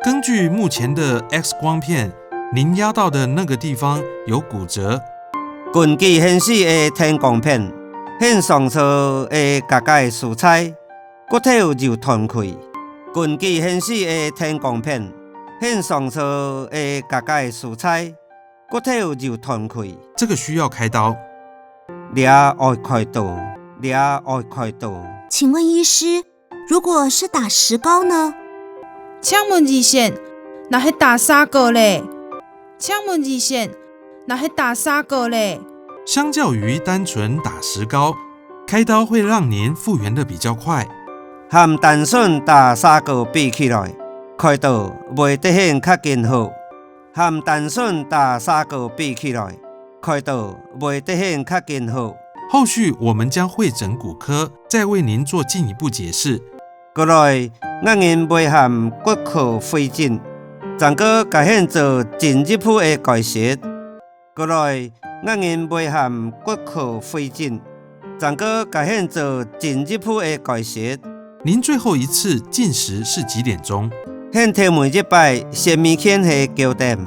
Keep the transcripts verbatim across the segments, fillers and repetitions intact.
根据目前的X光片，您压到的那个地方有骨折。根据現時个電光片，你上次个該个所在，骨頭有斷開。根據現時个電光片，你上次个該个所在，骨頭有斷開。这个需要开刀。這愛開刀，這愛開刀。請問醫師，如果是打石膏呢？請問醫生，若係打石膏咧？請問醫生，若係打石膏咧？相较于单纯打石膏，开刀会让您复原的比较快。和单纯打石膏比起來，開刀會得你較緊好。和單純打石膏比起來，開刀會得你較緊好。后续我们将会诊骨科，再为您做进一步解释。過來，𠊎人會和骨科會診，正過佮你做進一步个解釋。過來，𠊎人會和骨科會診，正過佮你做進一步个解釋。您最后一次进食是几点钟？你頭尾一擺食物件係幾點？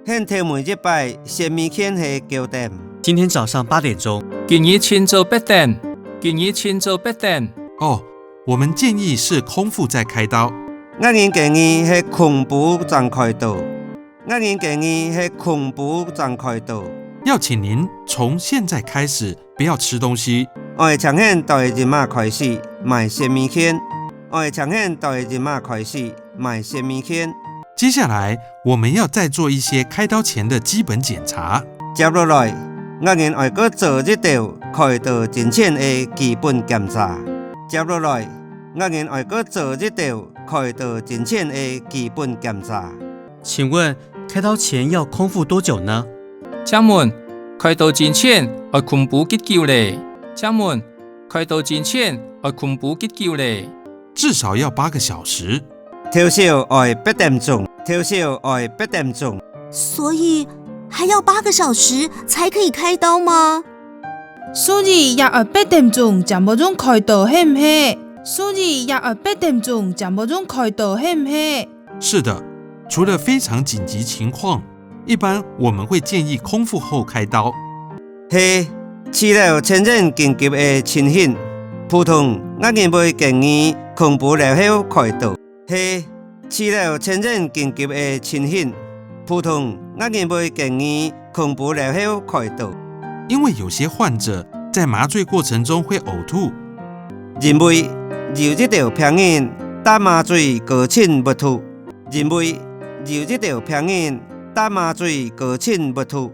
你頭尾一擺食物件係幾點？今天早上八点钟。今日清早八點。今日清早八點。哦，我们建议是空腹再开刀。 𠊎人建議係空腹正開刀。𠊎人建議係空腹正開刀。要请您从现在开始不要吃东西。愛請你對這馬開始莫食物件。愛請你對這馬開始莫食物件。接下来我们要再做一些开刀前的基本检查。接落來，𠊎人愛過做一兜開刀進前个基本檢查。接落來，𠊎人愛過做一兜 開刀進前个基本檢查。请问开刀前要空腹多久呢？请问，开刀进前爱空腹几久咧？请问，开刀进前爱空腹几久咧？至少要八个小时。最少爱八点钟，最少爱八点钟。所以还要八个小时才可以开刀吗？所以也爱八点钟正會用开刀，係毋係？所以也爱八点钟正會用开刀，係毋係？ 是的，除了非常紧急情况，一般我们会建议空腹后开刀。係，除了真正紧急个情形，普通𠊎人會建議空腹了後开刀。係，除了真正紧急个情形，普通𠊎人會建议空腹了後开刀。因为有些患者在麻醉过程中会呕吐。因为有一兜病人打麻醉过程会吐。 因为有一兜病人打麻醉过程会吐。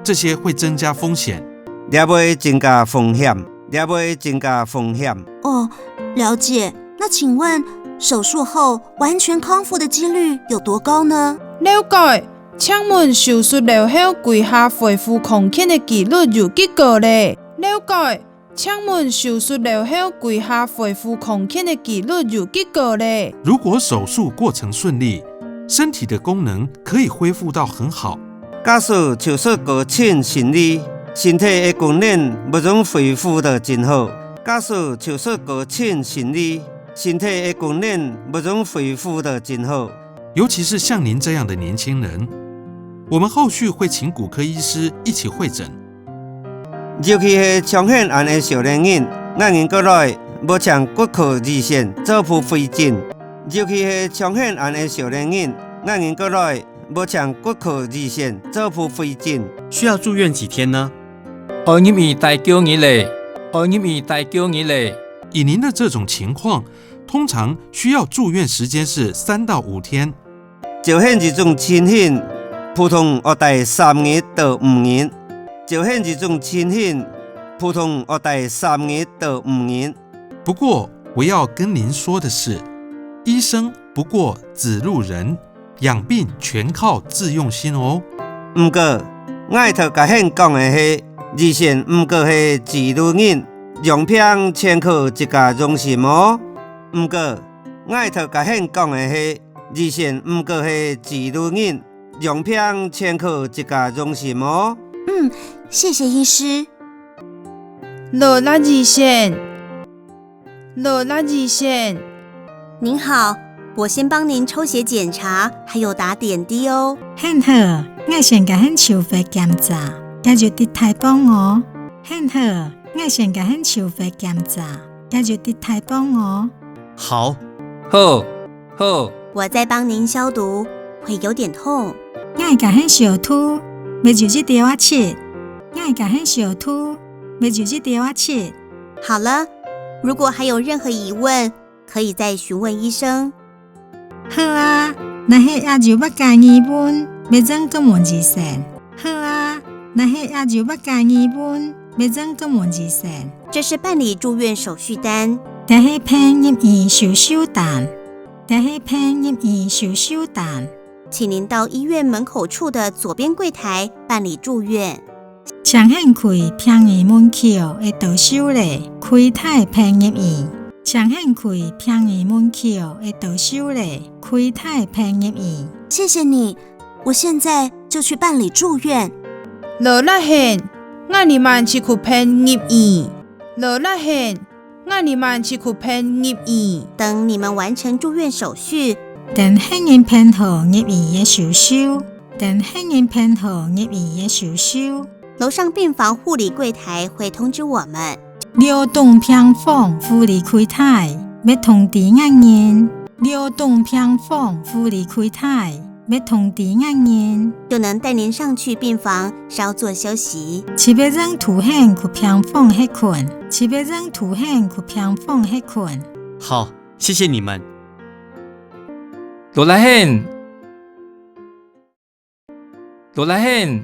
这些会增加风险。這會增加風險，這會增加風險。哦，了解。那请问，手术后完全康复的几率有多高呢？了解，请问手术了后歸下恢复康健个几率有幾高咧？了解。 请问手术了后歸下恢复康健个几率有幾高咧？如果手术过程顺利，身体的功能可以恢复到很好。假使手术过程顺利，身体个功能會用恢复到真好。假使手术过程顺利，身体个功能會用恢复到真好。尤其是像您这样的年轻人，我们后续会请骨科医师一起会诊。 尤其係像你恁个少年人，𠊎人過來會請骨科醫生做伙會診。尤其係像你恁个少年人，𠊎人過來會請骨科醫生做伙會診。需要住院几天呢？愛入院待幾日咧？愛入院待幾日咧？以您的这种情况，通常需要住院时间是三到五天。 照你這種情形，普通愛待三日到五日。照你這種情形，普通愛待三日到五日。不过我要跟您说的是，医生不过指路人，养病全靠自用心哦。毋過，𠊎頭先講个係，醫生毋過係指路人，養病全靠自家用心哦。毋過，𠊎頭先講个係， 醫生毋過係指路人，養病全靠自家用心哦。嗯，谢谢医师。勞力醫生，勞力醫生，您好，我先帮您抽血检查，还有打点滴哦。很好，𠊎先甲你抽血檢查，也有滴大幫哦。很好，𠊎先甲你抽血檢查，也有滴大幫哦。好，好，好。我再帮您消毒，会有点痛。𠊎甲你消毒，會有一兜仔疾。𠊎甲你消毒，會有一兜仔疾。好了，如果还有任何疑问，可以再询问医生。好啊，若係也有別个疑問，會轉去問醫生。好啊，若係也有別个疑問，會轉去問醫生。这是办理住院手续单。這係辦入院手續單。這係辦入院手續單。请您到医院门口处的左边柜台办理住院。 請你去病院門口个倒手个櫃台辦入院。請你去病院門口个倒手个櫃台辦入院。謝謝你，我現在就去辦理住院。勞力你，𠊎這滿就去辦入院。勞力你， 𠊎這滿就去辦入院。等你们完成住院手续，等你人辦好入院个手續，等你人辦好入院个手續，楼上病房护理柜台会通知我们。樓頂病房護理櫃台會通知𠊎人。樓頂病房護理櫃台 會通知𠊎人，就能帶您上去病房稍作休息。就會轉你去病房歇睏，就會轉你去病房歇睏。好，谢谢你们。勞力你，勞力你，